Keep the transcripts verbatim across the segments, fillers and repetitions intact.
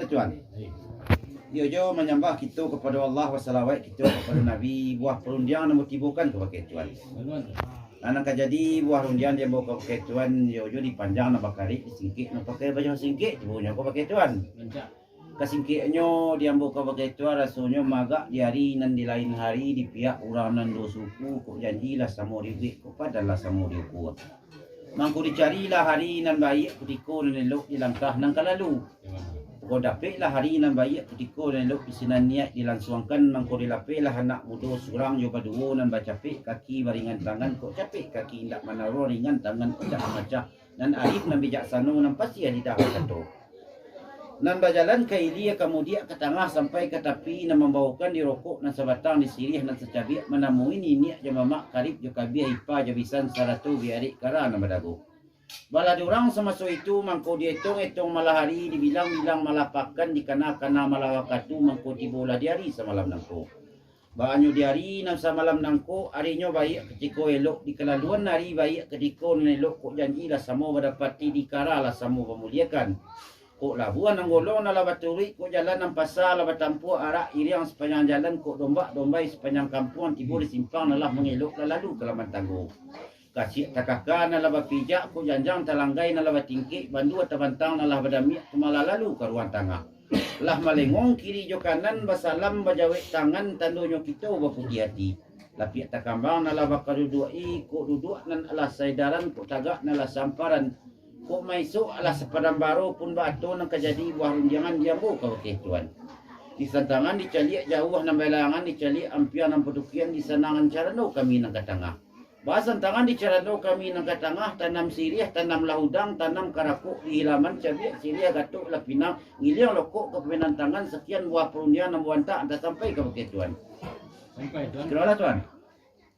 Tuan. Iyo jo manyambah kito kapado Allah, wasalawaik kito kapado Nabi, buah parundiang nan batibokan ka bakeh Tuan. Nan ka jadi buah rundiang di ambo ka bakeh Tuan, iyo jo dipanjang nan bakarek, disingkek nan pakai baju singkek, tibonyo ka bakeh Tuan. Kasingkeknyo di ambo ka bakeh Tuan, rasonyo maagak di ari nan di lain hari, di pihak urang nan duo suku, kok janji lah samo dibuek, kok padan lah samo diukua. Mangko dicarilah hari nan baiak, kutiko nan elok di langkah nan ka lalu. Mangko dapeklah hari nan baiak, kutiko nan elok di sinan niaik dilansuangkan, mangko dilapehlah anak mudo surang jo baduo nan bacapek kaki baringan tangan, kok capek kaki indak manaruah, ringan tangan indak mamacah, nan arif nan bijaksano nan pasiah lidah bakato. Nan bajalan ka ilia ka mudiak ka tangah sampai ka tapi, nan mambaokan di rokok nan sabatang, di siriah nan sacabiak, manamui niniak jo mamak, karib jo kabiah, ipa jo bisan, sarato biarik kara nan badago. Balah durang samaso itu, mangko dietong-etong malah ari, dibilang-bilang malah pakan, dikana-kana malah wakatu, mangko tibolah di ari samalam nangko. Baanyo di ari nan samalam nangko, arinyo baiak kutiko elok, di kalaluan ari baiak kutiko nan elok, kok janji lah samo badapati, dikara lah samo bamuliakan. Kok labuah nan golong nan lah baturuik, kok jalan nan pasa lah batampuah, arak iriang sapanjang jalan, kok dombak dombai sapanjang kampuang, tibo di simpang nan lah mangelok, lah lalu ka laman tanggo. Kasiak takaka nan lah bapijak, kok janjang talanggai nan lah batingkek, bandua tabantang nan lah badamiak, tu malah lalu ka ruang tangah. Lah malengong kiri jo kanan, basalam bajawek tangan, tandonyo kito baputiah ati. Lapiak takambang nan lah bakaduduak-i, kok duduak nan alah saedaran, kok tagak nan lah samparan, kok maisok alah sapadang baro, pun baato nan ka jadi buah rundiangan di ambo ka bakeh Tuan. Di santangan dicaliak jauah nan baelangan, dicaliak ampiang nan padukian, di sanangan carano kami nan ka tangah. Basantangan di carano kami nan ka tangah, tanam siriah, tanamlah udang, tanam karakok di hilaman, cabiak siriah, gatok lah pinang, ngiliang lokok ka pamenan tangan, sakian buah parundiang nan ambo antak antak sampai ka bakeh Tuan. Sampai, Tuan. Kiro lah, Tuan.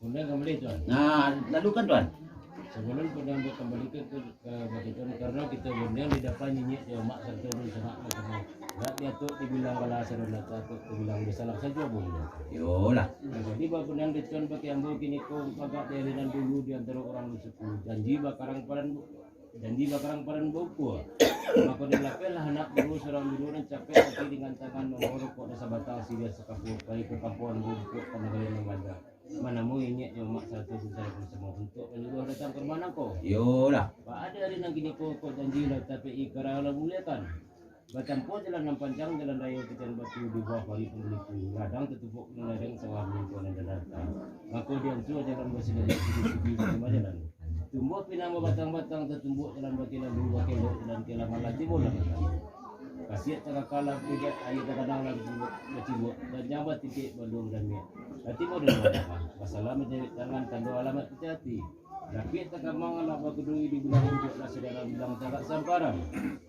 Rundiang kambali, Tuan. Nah, lalu kan, Tuan? Sabalun rundiang ambo kambalikan ka, ka bakeh Tuan, karano kito rundiang di dapan niniak jo mamak sarato dunsanak basamo. Ndak diatok dibilang balasan, ndak diatok dibilang basalam sajo, Bunda. Iyolah. Nah, jadi bapandiang dek Tuan bakeh ambo kiniko, maagak di ari nan dulu di antaro urang basuku. Janji bakarang padan bu-, janji bakarang padan baukua. Mako dilapehlah anak dulu surang dulu nan capek ati ringan tangan, mambawa rokok nan sabatang, siriah sakapua, pai ka kampuangan bubuk ka nagari nan banda. Manamui niniak jo mamak sarato dunsanak basamo untuak manyuruah datang ka rumah nangko. Iyolah. Baa di ari nan kiniko, kok janji lah tapek-i, kara lah muliakan. Batampuah jalan nan panjang, jalan rayo titian batu, di bawah parik pun baliku, ladang tatumpuk nan lereng, sawah malintuang nan dalam. Mako diantua jalan basirih, sigi-sigi batambah jalan. Tumbuah pinang babatang-batang, tatumbuak jalan bakeh lalu, bakeh lok jalan ka laman, lah tibo lah batang. Kasiak takaka lah bapijak, aia tagadang lah bacibuak, bacibuak, janjang batingkek, bandua badamiak. Lah tibo di rumah tangah, basalam bajawek tangan, tando alamat putiah ati. Lapiak takambang lah bakuduik, dibilang untuak lah saedaran, bilang tagak samparan.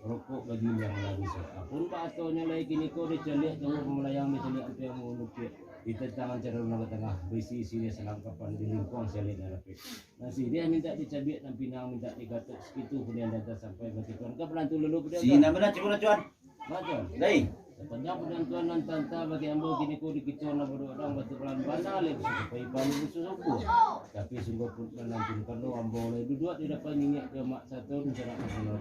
Rokok bagiliang lah baisok. Pun baatonyo lai kiniko, dicaliak jauah malayang, dicaliak ampiang manukiak. Di tantangan carano nan ka tangah, baisi siriah salangkapan, di lingkuang saliak nan rapek. Nan siriah mintak dicabiak, nan pinang mintak digatok, sakitu pun nan datang sampai bakeh Tuan. Ka panantu lalu padiang, Tuan. Sinan bana, cubo lah, Tuan. Nah, Tuan. Dai. Sapanjang padiang Tuan nan tanta bakeh ambo kiniko, di kito nan baduo urang batubalan bana, lai basusupai panu basusuku. Tapi sungguah pun nan ampun, karano ambo lai duduak di dapan niniak jo mamak sarato dunsanak basamo.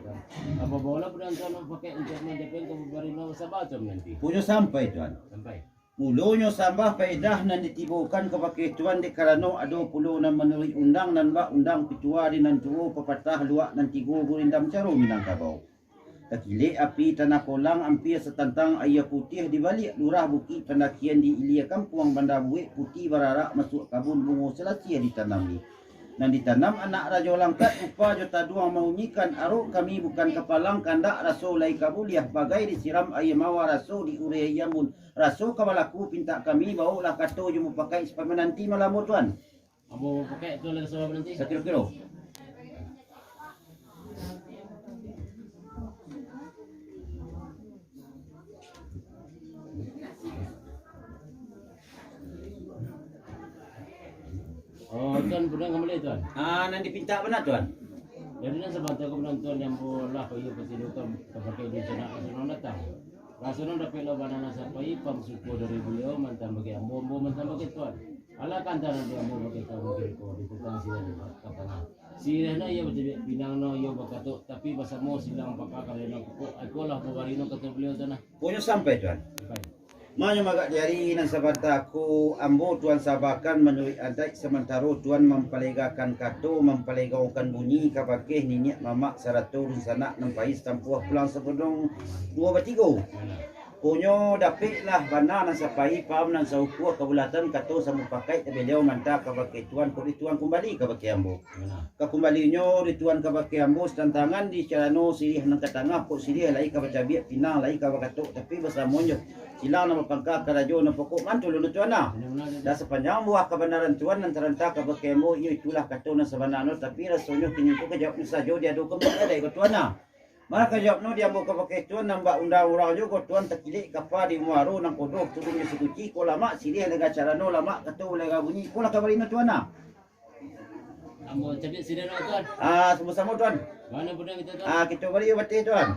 Ambo bawolah padiang Tuan mampakek untuak manjapeng ka babarino basaba Tuan mananti. Punyo sampai, Tuan. Sampai. Mulonyo sambah paedah nan ditibokan ka bakeh Tuan, dek karano ado pulo nan manuruik undang, nan bak undang pitua di nan tuo, papatah luak nan tigo, gurindam caro Minangkabau. Takilek api tanah kolang, ampia satantang aia putiah, di baliak lurah Bukik Pandakian, di ilia kampuang Banda Buek, puti bararak masuak kabun, bungo salasiah ditanami. Nan ditanam anak rajo langkat, upa jo taduang maunyikan, arok kami bukan kapalang, kandak raso lai ka buliah, bagai disiram aia mawar, raso diurai aia ambun, raso ka balaku pintak kami, baoklah kato jo mupakaik, sapamenanti malam, Tuan. Ambo mupakaik, Tuan, lai ka saba mananti. Sakiro-kiro. Oh, Tuan, padiang kambali, Tuan. Ah, nan dipintak bana, Tuan. Jadi, nan sabanta ko padiang Tuan, nan ambo lah payi patidokan, tapakek di sanak nan datang. Raso nan dapek lah bana nan sapai, pam syukur dari Baliau, mantan bakeh ambo, ambo mantan bakeh Tuan. Alah kantanan di ambo bakeh Tuan, bakeh ko, di tantang sinan ka tangah. Siriah no iyo bacabiak, pinang no iyo bakatok, tapi basamo silang pangka karano pokok. Ikolah pabari no kato baliau tu nah. Punyo sampai, Tuan. Sampai. Manyo magak di ari nan sabanta ko, ambo Tuan sabakan manuruik adaik, samantaro Tuan mampalegakan kato, mampalegakan bunyi kabake niniak mamak sarato dunsanak nan pai satampuah pulang sagunung duo batigo. Punyo dapeklah bana nan sapahi, paham nan saukua, kabulatan kato samupakaik, baliau manta kabake Tuan, kok di Tuan kumbali kabake ambo. Kakumbalinyo di Tuan kabake ambo, satantangan di carano siriah nan ka tangah, kok siriah lai ka bacabiak, pinang lai ka bakatok, tapi basamonyo silang nan bapangka karajo nan pokok mantul unu Tuan nah. Dan sapanjang buah kabanaran Tuan nan taranta kabake ambo, iyo itulah kato nan sabananyo, tapi rasonyo kini tu kajawabnyo sajo diadokan bak adaik ko Tuan nah. Maka jawabnyo di ambo kabake Tuan, nan bak undang urang juo ko Tuan, takilek kapa di muaro nan kodoh, turun jo sikuci, ko lamak siriah lega carano, lamak kato lega bunyi, ko lah kabarino Tuan nah. Ambo cabiak siriah dulu Tuan. Ah, samo-samo Tuan. Mano budak kito Tuan? Ah, kito bari bateh Tuan.